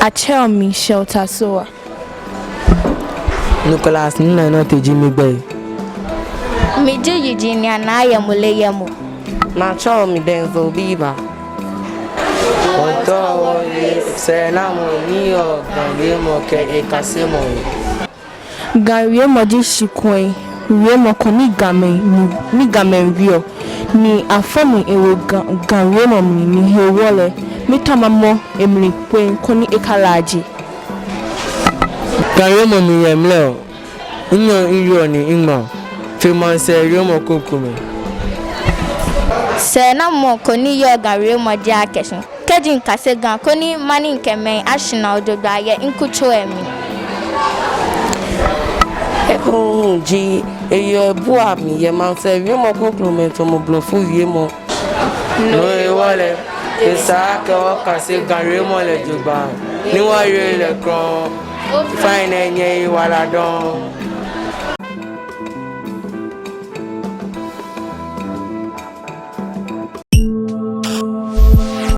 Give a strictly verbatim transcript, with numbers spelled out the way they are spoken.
Atsɛɔ mi Shelter Sowah. Nicholas Nnainɔte ji migbɛi. Miji Eugenia Naa Yɛmole Yɛmo. Ni atsɛɔ mi Denzel Biba. Wɔmiitao wɔwie sɛɛnamɔ ni yɔɔ Ga wiemɔ kɛ ekasemɔ he. Ga wiemɔ ji shikome wiemɔ ko ni Gamɛi ni, ni Gamɛi wieɔ, ni afɔ mli ewo Ga, Ga wiemɔ mli, ni hewɔ lɛ miitao mamɔ emli kpɛŋŋ koni ekalaaje. Ga wiemɔ mli yɛ mlɛo, minyɛɔ miwieɔ ni miŋmaɔ fe maŋsɛɛ wiemɔ krokomɛi. Sɛɛnamɔ ko ni yɔɔ Ga wiemɔ ji akɛ shi kɛji mikase Ga koni maŋ ni mikɛ mɛi ashɛ naa jogbaŋŋ yɛ mikutso lɛ mli. Ekoŋŋ ji eyɔɔ ebua mli yɛ maŋsɛɛ wiemɔ krokomɛi tamɔ Blɔfo wiemɔ. No hewɔ lɛ, esa akɛ wɔkase Ga wiemɔ lɛ jogbaŋŋ, ni wɔwie lɛ krɔŋŋ, faŋŋ ni enyɛ eyi wala dɔŋŋ.